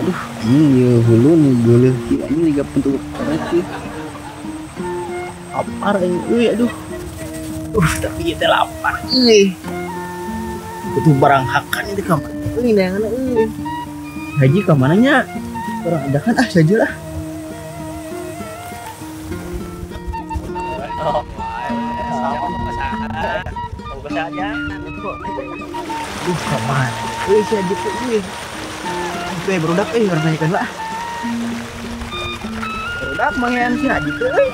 Aduh, anjing ieu hulu nu geuleuh kieu anjing liga pentuk karet ieu. Lapar aing euy aduh. Tapi ieu teh lapar euy. Butuh barang hakan itu ka mana euy neangan euy. Haji ka mana nya? Orang adakan ah saja lah. Duh, ka mana? Euy si Haji teh euy. Teh barudak euy urang tanyakeun lah. Barudak mangian si Haji teh euy.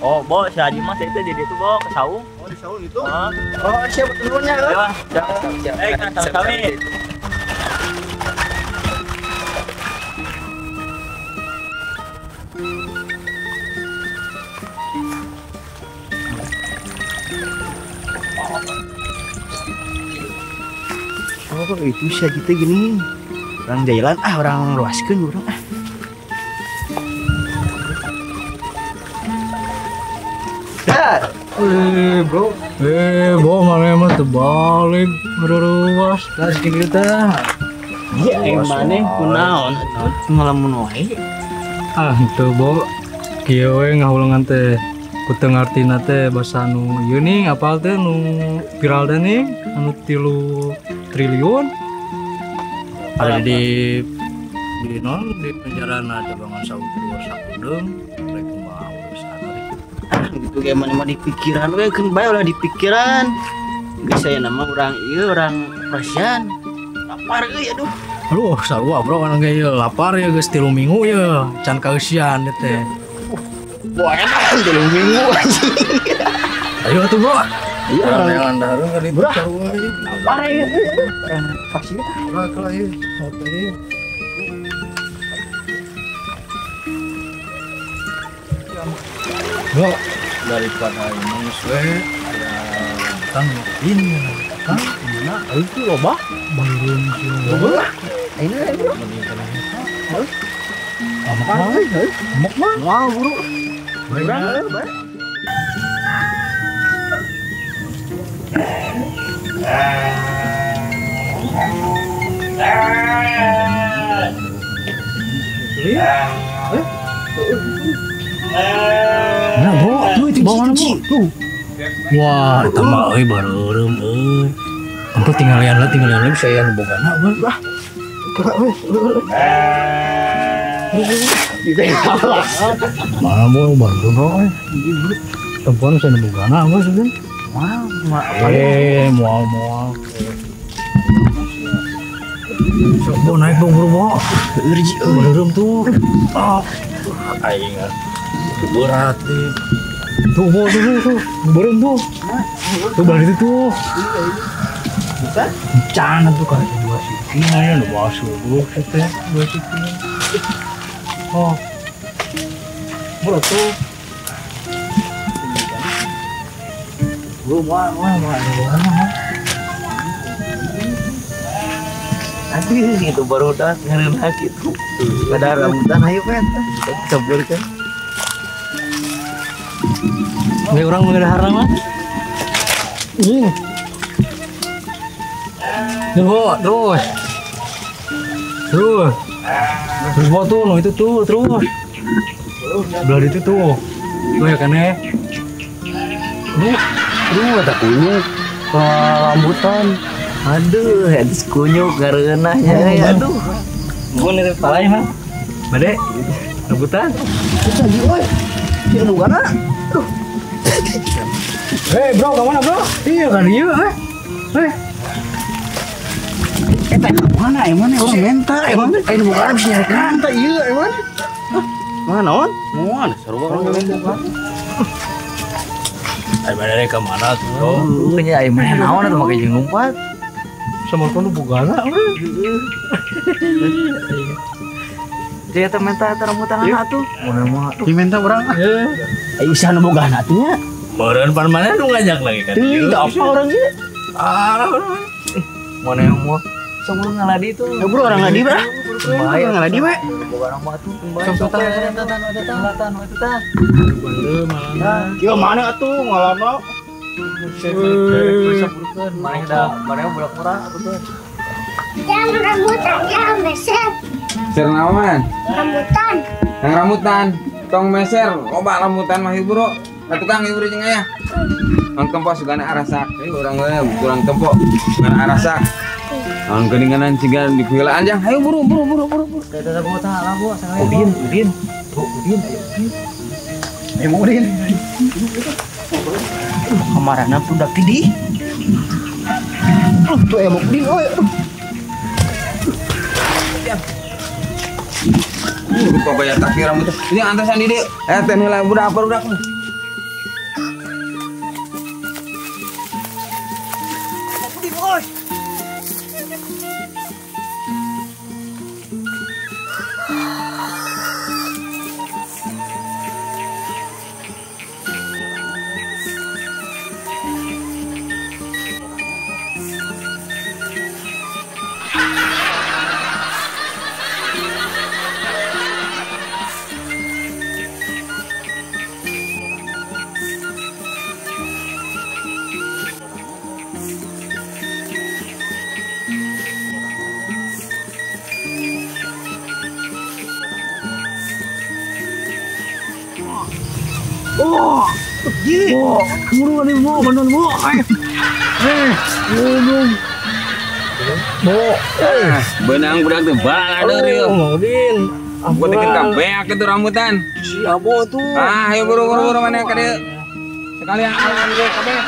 Oh, Bo, si Haji mah teh jadi itu, Bo, ke saung. Oh, di saung itu? Oh, siap nuhun nya. Siap, siap. Eh, sami-sami. Oh, itu si Haji teh gini. Orang jalan ah, orang luaskeun urang ah. Bro, bo mana emang terbalik beruas tas kita. Iya, mana kunaon ngalamun wae. Ah, teu bo. Kieu we ngahulengan teh ku teu ngartina teh basa nu ieu nih apal teh nu viral teh nih anu 3 triliun. Ada di non di penjara na cabangan saukur sakudeung rek kumaha urusan gitu kayak mana mah di pikiran we keun bae ulah di pikiran. Geus aya nama urang ieu urang prasian. Lapar euy aduh. Aduh sarua bro kan ge lapar ya geus 3 minggu ya can kaeusian teh. Wah enak 3 minggu anjing. Ayo atuh bro. Iya orang dahareun ka ditu sarua ieu. Lapar ieu. Pasti lah kalah ieu. Oke. Bro, daripada ini we ada tang ini kan mana itu loba baruun sih loba ini bro amak mah mah buru urang bae. Nah, bo, tuh itu bawa mana tuh? Wah, itu mah euy bareureum euy. Engko tinggalian lah bisa yang bogana euy. Wah. Mana bo bareureum euy. Tempoan saya bogana euy sebenarnya. Wah, moal-moal. Sok bo naik bo buru bo. Bareureum tuh. Ah, aing berat nih. Tuh, bo, tuh, beureum tuh. Tuh belah itu tuh. Bisa? Can tuh kan dua siki nya dua subuh teh, dua siki. Oh. Bro tuh. Bro, moal. Aduh, itu baru dah ngeunah kitu. Ada rambutan ayo kan. Kabur kan. Nggak orang mengenai mah. Ini. Terus. Terus. Terus bawa tuh, no, itu tuh, terus. Belah itu tuh. Tuh ya kan ya. Aduh, ada kunyuk. Rambutan. Aduh, habis kunyuk gareunahnya. Aduh. Gua nih palanya mah. Bade. Rambutan. Terus lagi, oi. Si anu gana. Aduh. Hei bro, kemana bro? Iya kan iya, eh. Eta mana emang orang minta emang. Eh bukan bisa nyari kanta iya emang. Mana naon? Moal seru banget minta. Ayo mana ke mana tuh bro? Nya ayo mana naon atuh make jeung lompat. Sama kono bogana euy. Dia teh minta rambutan atuh. Mun mah diminta urang ah. Ayo isa nu bogana atuh nya. Meureun pan mana nu ngajak lagi kan? Teu apa orang ieu? Ah, mana yang mau? Sok urang ngaladi tuh. Ya bro orang ngaladi bah. Orang ngaladi we. Boga mah atuh. Sok tan eta tah. Bener malah. Ieu mana atuh ngalana? Mana da, mana budak murah atuh teh. Yang rambutan, yang meser. Meser naon? Rambutan. Yang rambutan. Tong meser, loba rambutan mah ieu bro. Ka tukang ieu jeung aya. Mang tempo sugana arasak. Ieu urang we kurang tempo sugana arasak. Naon geuninganan siga dikuilaan jang. Hayu buru buru buru buru. Teh bo tah lah bo sangai. Udin, Udin. Bo, Udin, ayo Udin. Ayo Udin. Kamarana budak ti di. Tuh aya Udin euy. Rupa bayar takir rambut. Ini antasan di dieu. Eh teh heula budak apa budak. Udin euy. Oh, oh, buru nih bu, bener bu, bu, benang budak tuh baladeur ieu. Udin, Gua tekan kabeak itu rambutan. Si abo tuh. Ah, ayo buru buru buru mana ka dieu. Sekalian alan ge kabeh.